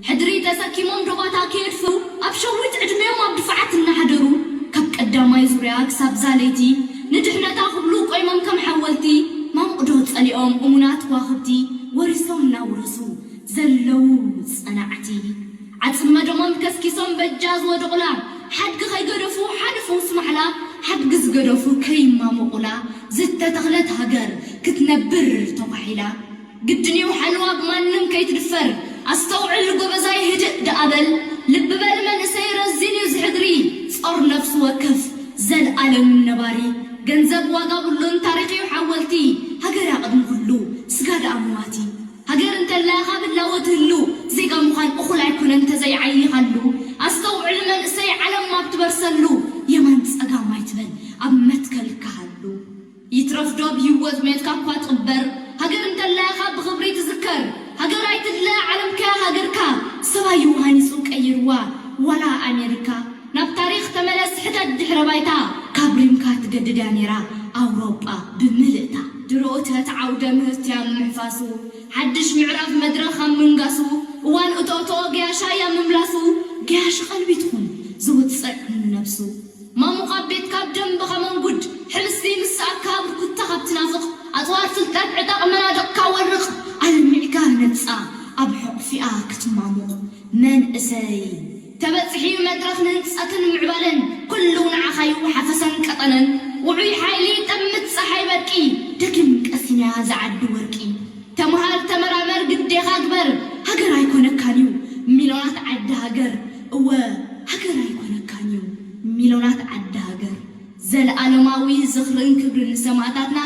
ሕድሪ ተሰኪሞም ዶባታ ክየድፍሩ ኣብ ሸዊት ዕድሜኦም ኣብ ድፋዓት እናሓደሩ ካብ ቀዳማይ ዙርያ ክሳብ ዛለይቲ ንድሕነታ ክብሉ ቆይሞም ከም ሓወልቲ ማሙቕ ዶ ጸሊኦም እሙናት ከዋኽብቲ ወሪሶም እናወረሱ ዘለዉ ጸናዕቲ ዓጽመ ደሞም ከስኪሶም በጃ ዝወደቑላ ሓድጊ ከይገደፉ ሓደ ፈውስ ማሕላ ሓድጊ ዝገደፉ ከይማመቑላ ዝተተኽለት ሃገር ክትነብር ተዃሒላ ግድን እዩ ሓልዋ ብማንም ከይትድፈር ኣስተውዕል ጎበዛይ ህድእ ደኣ በል ልቢ በል መንእሰይ ረዚን እዩ ዝሕድሪ ጾር ነፍሲ ወከፍ ዘልኣለም ነባሪ ገንዘብ ዋጋ ብሉን ታሪኽ እዩ ሓወልቲ ሃገር ኣቕድሚ ኩሉ ስጋ ደኣ መዋቲ ሃገር እንተላያ ካብ ህላወ ትህሉ ዜጋ ምዃን እኹል ኣይኮነን እንተዘይዓይኻሉ ኣስተውዕል መንእሰይ ዓለም ኣብ ትበርሰሉ የማን ጸጋም ኣይትበል ኣብ መትከልካ ሃሉ ይትረፍ ዶ ብህይወት ሜትካ እኳ ትቕበር ሃገር እንተላያኻ ብኽብሪ ትዝከር ሃገር ኣይትድለ ዓለምከያ ሃገርካ ሰባዩ ሃኒጹ ቀይርዋ ዋላ ኣሜሪካ ናብ ታሪኽ ተመለስ ሕተት ድሕረ ባይታ ካብ ሪምካ ትገድዳ ነይራ ኣውሮጳ ብምልእታ ድሮ እተት ዓውደ ምህርትያ ምሕፋሱ ሓድሽ ምዕራፍ መድረኽ ኣብ ምንጋሱ እዋን እቶእቶ ገያሻ እያ ምምላሱ ገያሽ ቐልቢ ትኹን ዝውፅዕ ንነብሱ ማሙቕ ኣብ ቤትካ ብደንቢ ከመንጉድ ሕብስቲ ምስ ሰኣካ ብርኩታ ካብ ትናፍቕ ኣፅዋር ፍልጠት ዕጠቕ መናድቕካ ወርቕ ኣልሚዕካ ነፃ ኣብ ሕቑፊኣ ክትማሙቕ መንእሰይ ተበፅሒ መድረኽ ንህንፀትን ምዕባለን ኩሉ ንዓኻዩ ሓፈሰን ቀጠነን ውዑይ ሓይሊ ጠምት ፀሓይ በርቂ ደጊም ቀሲንያ ዝዓዲ ወርቂ ተምሃር ተመራመር ግዴኻ ግበር ሃገር ኣይኮነካን እዩ ሚሎናት ዓዲ ሃገር እወ ሃገር ኣይኮነካን እዩ ሚሎናት ዓዲ ሃገር ዘልኣለማዊ ዝኽርን ክብርን ንሰማእታትና